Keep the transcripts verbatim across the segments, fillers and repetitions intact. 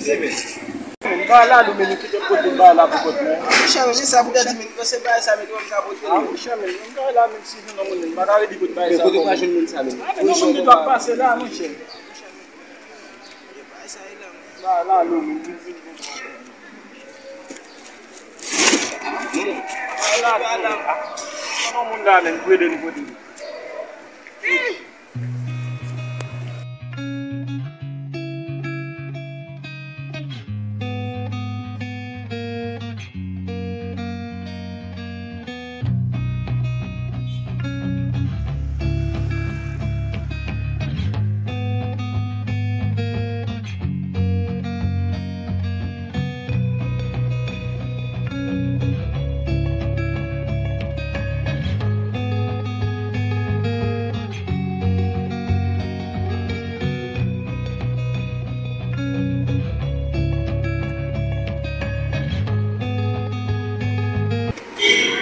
M pa la, nou, men nou kite m pote m bagay la pou kont mwen. Monchè, men sa pou tèt di, men se bagay sa, men nou menm ka pote li. Ah, monchè, men m pa la, menm si jwenn yon moun, m pa ka redi pote bagay sa pou mwen. Men kote w pa jwenn moun sa menm? Ah, men yon moun ki dwe ap pase la, monchè. Ba la, nou, men vin, vin, vin. Ba la, nou. Ah, yon moun la, men m ap redi li pote li.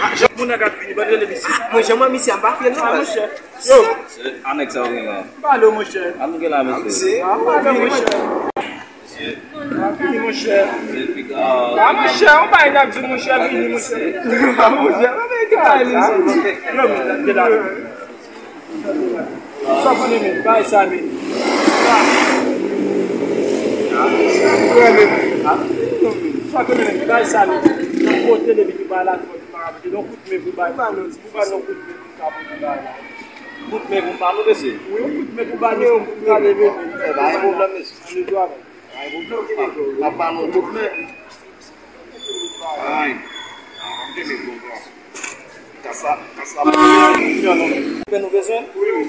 Ah, jan moun nan ka vini, ban rele misye. Ah, mwen, jan mwen misye a pa fye non, ah, baz. Monchè. Yo. A nèg sa w gen la. Pale, monchè. A nou gen la, mesye. Ah, pale, monchè. Ah, vini, monchè. Ah, monchè, yon bagay n ap di, monchè, vini, monchè. Ah, monchè, pa vin ki bagay li, monchè. Yo, men, gen la. Sa konnen, men, bagay sa, men. Sa konnen, men, bagay sa, men. Nan kote depi ki bagay la, ki pa ka pote. Donk, kout men pou bagay. Pou bagay, non, ti pou bagay, non, kout men pou ka pote bagay la. Kout men pou bagay, non, mesye. Wi, yon kout men pou bagay, non, pou ka leve, men. E, pa gen pwoblèm, mesye. Ann travay. N ap ba nou tout men. Ay. Kasa, kasa. Men nou bezwen? Wi, wi.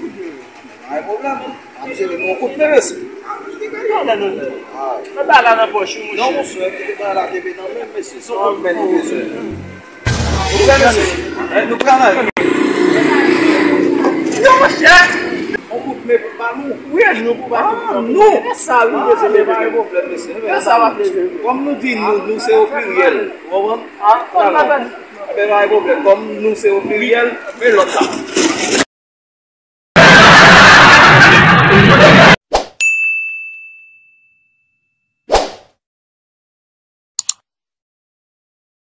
Pa gen pwoblèm. Ap jere nou kout men, mesye. Mwen ba la nan pòch, wi, monchè. Non, monchè, kite ba la kenbe nan men, mesye. Se yon kout men nou bezwen. Ou fè mesye. Eh, nou pral al. Yo, monchè. On kout men pou ba nou. Wi, nou pou ba nou. Ah, nou. E sa, wi, mesye. Ah, pa gen pwoblèm, mesye. E sa, w ap leve. Kòm nou di nou, nou se o pliryèl. Ou konprann? Ah, konprann. Enben, pa gen pwoblèm. Kòm nou se o pliryèl, men lòt la.